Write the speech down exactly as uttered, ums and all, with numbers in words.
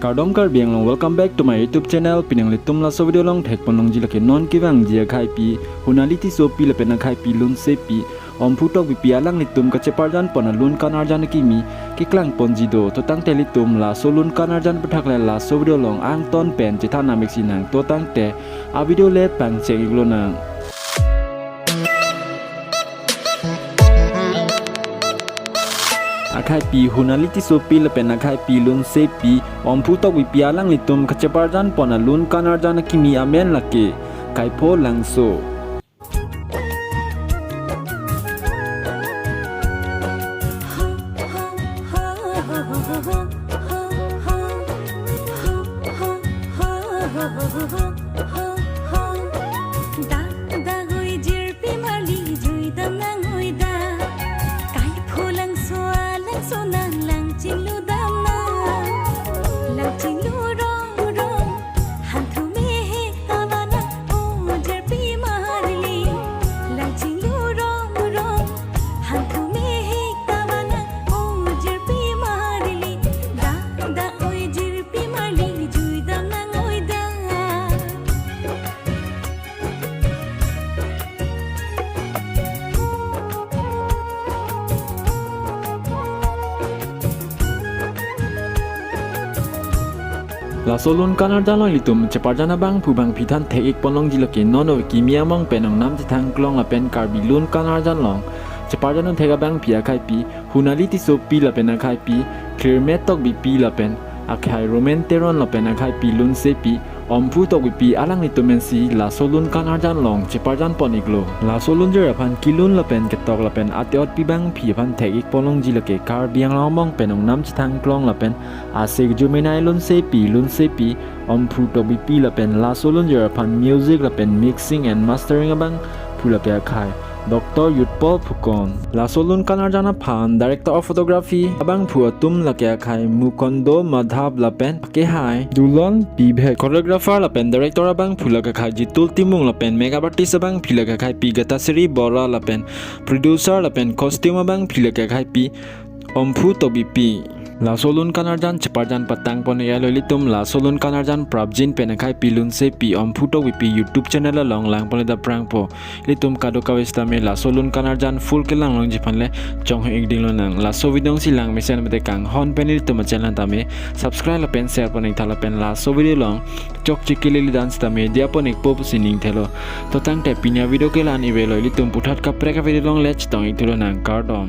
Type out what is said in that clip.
Kardom Karbi Anglong, welcome back to my YouTube channel. Pini nanglitum laso video along thekpon longji lake non kevangji akhaipi Hunali Tissopi lapen akhaipi Lunsepi Omphu Tokbipi alanglitum kacheparjan pon alun kan arjan akimi keklang ponji do. To tangte ilitum laso lun kan arjan aputhak le laso video along angton pen chethan nang mik sinang. To tangte a video le pangcheng-ik lonang. Akhaipi Hunali Tissopi lapen akhaipi Lunsepi Omphu Tokbipi alanglitum kacheparjan pon alun kan arjan akimi amen lake Kaipho Langso. Da, da, oi jirpi marli, juidam nang oi da. Kaipho Langso, Langso nang langchinglu dam nang. Langchinglu rong rong, hanthu mehek ava nang, o jirpi marli. Langchinglu rong rong, hanthu mehek ava nang, o jirpi marli. Da, da, oi jirpi marli, juidam nang oi da. Laso lun kan arjan along ilitum cheparjan abangphu bangphi than thek-ik pon longji lake non ove kimi among pen ongnam chethang klong lapen Karbi lun kan arjan along cheparjan un thek abangphi akhaipi Hunali Tissopi lapen akhaipi Klirme Tokbipi lapen akhai Roman Teron lapen akhaipi Lunsepi Omphu Tokbipi alanglitum pensi laso lun kan arjan along cheparjan pon-iklo. Laso lunjir aphan kelun lapen ketok lapen ate-otpi bangphi aphan thek-ik pon longji lake Karbi Anglong among pen ongnam chethang klong lapen asek jumenai Lunsepi, Lunsepi Omphu Tokbipi lapen laso lunjir aphan music lapen mixing and mastering abangphu lake akhai Doctor Yutpol Phukon. Laso lun kan arjan aphan director of photography abangphu atum lake akhai Mukondo Madhav lapen akehai Dulon Bibhek, choreographer lapen director abangphu lake akhai Jitul Timung lapen makeup artist abangphi lake akhaipi Gatasiri Bora lapen producer lapen costume abangphi lake akhaipi Omphu Tokbipi. Laso lun kan arjan cheparjan patang pon-iklo ilitum laso lun kan arjan prapjin pen akhaipi Lunsepi Omphu Tokbipi YouTube channel along lang ponle aphrangpo. Ilitum kadokave sitame laso lun kan arjan full kelang longji aphan le chonghong-ik ding lonang. Laso video si lang mesen mate kanghon pen ilitum a channel tame subscribe lapen share pon-ik tha lapen laso video along chokche kelele dan sitame diya pon-ikpo pusi ning thelo. To tangte pini a video ke la-an ave lo, ilitum puthot kaprek a video along le chetong-ik thu lonang, kardom.